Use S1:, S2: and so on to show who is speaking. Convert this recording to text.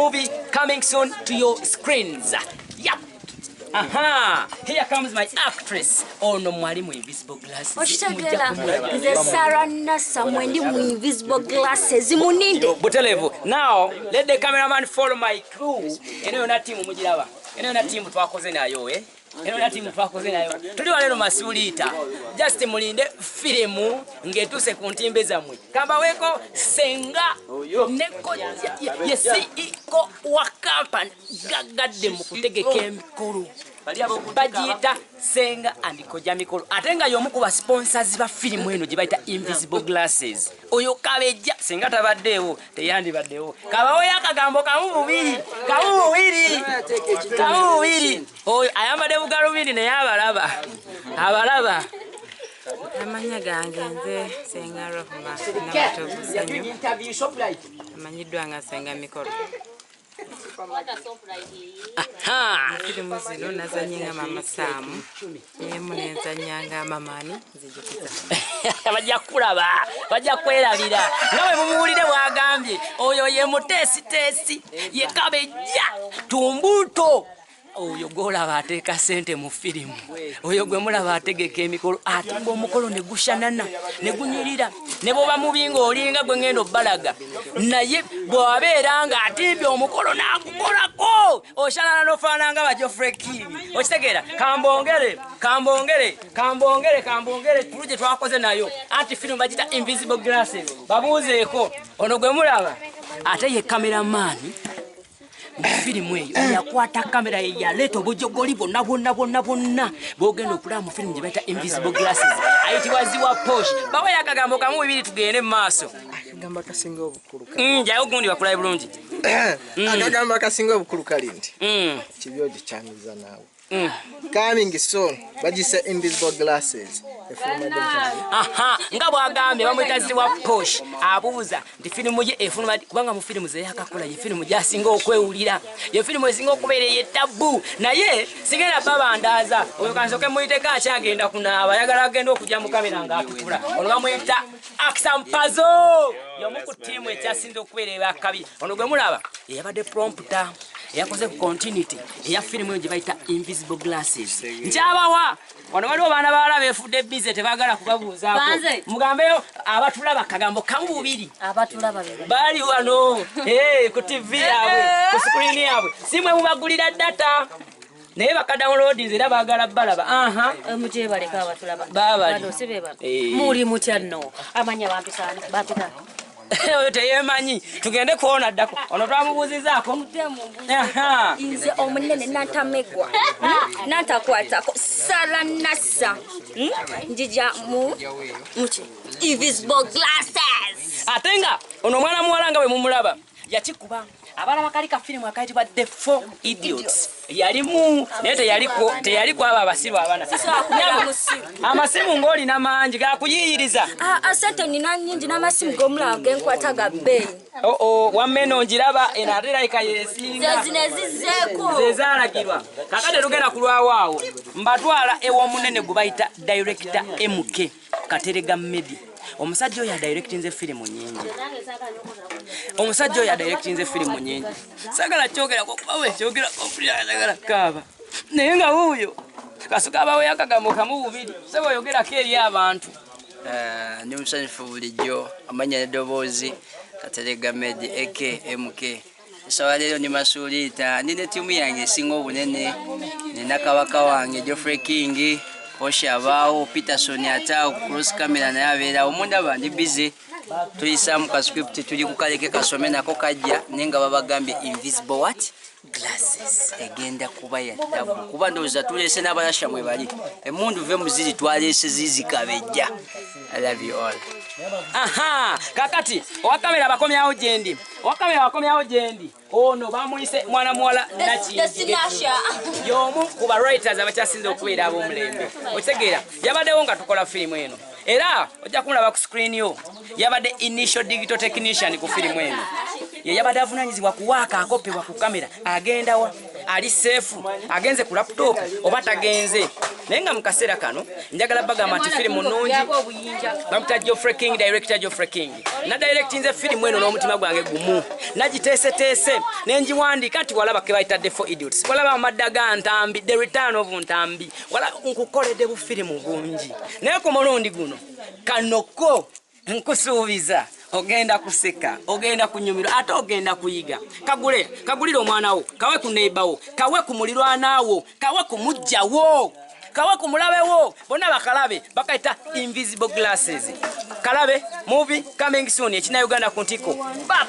S1: Movie coming soon to your screens. Yep. Aha, here comes my actress. Ono mwali mu Invisible Glasses.
S2: Okitegeera, nze Sara Nassa, mwendi mu Invisible Glasses, muninde.
S1: Butelevu. Now let the cameraman follow my crew. Eno yona timu mugiraba, eno yona timu twakoze nayo, eh? Eno yona timu twakoze nayo. Tuli wano Masuliita, just mulinde firimu ng'etuuse ku ntimbe zammwe. Kambaweeko senga ne ye CEO wa company gagadde mu kutegeka emikolo, bagiyita Senga and Koja Mikolo, ate nga y'omu ku ba sponsors ba firimu eno gye bayita Invisible Glasses. Oyo kabejja senga tabaddeewo, teyandibaddewo. Kabaweyo akagambo kamu bubiri, kamu bubiri, kamu bubiri. Oyo ayambadde bugalubindi naye abalaba, abalaba.
S3: Amannya gange nze Senga Rohma Namatovu Sanyu, amanyiddwa nga Senga Mikolo. Firimu zino nazanye nga Mama Saamu, emu nenzanya nga Mamani nzijukiza.
S1: Bajja kulaba, bajja kwerabira nga bwe mumuwulire bw'agambye. Oyo ye muteesiteesi, ye kabejja tumbuto. Oyo gw'olaba ateeka ssente mu firimu, oyo gwe mulaba ategeka emikolo, atimba omukolo ne gushanana ne gunyirira, ne bw'oba mubi ng'olinga gwe ngenda obbalaga, naye bw'abeera ng'atimbye omukolo n'agukolako oshanana n'ofaanana nga ba Geoffrey King. Okitegeera? Kambongere, kambongere, kambongere, kambongere tulu gye twakoze nayo, anti firimu bagiyita Invisible Glasses. Babuuzeeko ono gwe mulaba ate ye cameraman mu firimu eyo, yakwata kamera ye yaleeta obujogoli bwonna bwonna bwonna bwonna bwogenda okulaba mu firimu gye bayita Invisible Glasses, ayitibwa Ziwa Posh. Baweyo akagambo kamu bibiri tugende mu maaso.
S4: Akagambo akasinga obukulu
S1: Jayo gundi bakulabe bulungi.
S4: Akagambo akasinga obukulu kali nti kibyogi kyamiza naawe. Coming soon, bagise Invisible Glasses.
S1: Aha, nga bw'agambye bamuyita Ziwa Posh, abuuza nti firimu ye efuluma kubanga mu firimu ze yakakola ye firimu gy'asinga okwewulira, ye firimu esinga okubeera ey'ettabbu. Naye sigenda babandaaza, oyo kansooke muyiteko akyagenda kunaaba, ayagala agenda okujja mu kamera ng'atukula. Ono bamuyita Aksampazo, y'omu ku ttiimu ekyasinze okubeera ey'akabi. Ono gwe mulaba eyabadde prompter eyakoze ku continuity eya firimu eyo gye bayita Invisible Glasses. Nkyabawa wano waliwo baana bawala beefudde bize, tebaagala kubabuuzaako.
S2: Banze.
S1: Mugambeyo abatulaba akagambo kamu bubiri.
S2: Abatulaba be
S1: bali wano ku TV yaabwe, ku screen yaabwe, si mwe mubagulira data naye bakadownloadinze era baagala balaba. Aha.
S2: Mugyebaleko abatulaba.
S1: Baabali.
S2: Bano si be bano. Muli mutya nno? Amanya bampita bampita.
S1: Oyo teyeemanyi, tugende kuona ddako. Ono twamubuuzizaako. Aha.
S2: Nze omunene nantamegwa nantakwatako Sara Nassa, Njija mu muki Invisible Glasses.
S1: Ate nga ono omwana muwala nga bwe mumulaba yakikuba abalaba kali ka firimu akayitibwa The Four Idiots, yalimu naye teyali kwabo abasiru abana. Amasimu ng'olina mangi gakuyiyiriza.
S2: Sente nina nnyingi n'amasimu g'omulaba genkwata ga bbeeyi.
S1: Oo, wamma eno ngiraba, eno ate erabika yeesinga.
S2: Ze zino ezizzeeko.
S1: Ze zaalagirwa. Kakati tugenda kulwawo awo, mbatwala ew'omunene gwe bayita Director MK Katerega Media. Omusajja oyo adirectinze firimu nnyingi. Omusajja oyo adirectinze firimu nnyingi. Saagala kyogerako kuba bwe kyogerako mpulira njagala kukaaba. Naye nga wuuyo kasuka abaweyo akagambo kamu bubiri, ssebo oyogerako eri abantu.
S5: Ndi musanyufu bulijjo, amannya n'eddoboozi Katerega Medi AK MK. Essaawa leero ndi Masuliita, ndi ne ttiimu yange esinga obunene, nina kabaka wange Geoffrey King, Osha abaawo, Peterson ataawo ku cross camera naye abeerawo. Mundaba ndi busy, tuyisaamu ka script, tuli ku kaleke kasome nako kajja, naye nga babagambye Invisible what? Glasses. Egenda kuba ya ttabu, kuba ndowooza tuleese n'abalasha mwe bali. Emmundu ve mu ziri twaleese zizikabejja. I love you all.
S1: Aha, kakati owa kamera bakomyawo gyendi, owa kamera bakomyawo gyendi. Ono bamuyise mwana muwala Nakindi, y'omu ku ba writers abakyasinze okubeera ab'omulembe. Okitegeera, yabaddewo nga tukola firimu eno, era ojja kumulaba ku screen yo. Yabadde initial digital technician ku firimu eno, ye yabadde avunaanyizibwa kuwaaka akopebwa ku kamera agenda wa. Ali safe, agenze ku laptop oba tagenze. Naye nga mu kaseera kano njagala bagamba nti firimu nnungi. Bamuyita Geoffrey King, director Geoffrey King. Na directinze firimu eno n'omutima gwange gumu, nagiteeseteese nengiwandiika nti walaba ke bayita The Four Idiots, walaba amadda ga Ntambi, The Return of Ntambi, wala nkukoledde bufirimu bungi, naye ku mulundi guno kanoko nkusuubiza ogenda kuseka, ogenda kunyumirwa, ate ogenda kuyiga. Kagule, kagulire omwana wo, kawe ku neighbor wo, kawe ku mulirwana wo, kawe ku mujja wo, kawe ku mulabe wo, bonna bakalabe. Bakayita Invisible Glasses. Kalabe movie coming soon, ekina Uganda ku ntiko. Bap.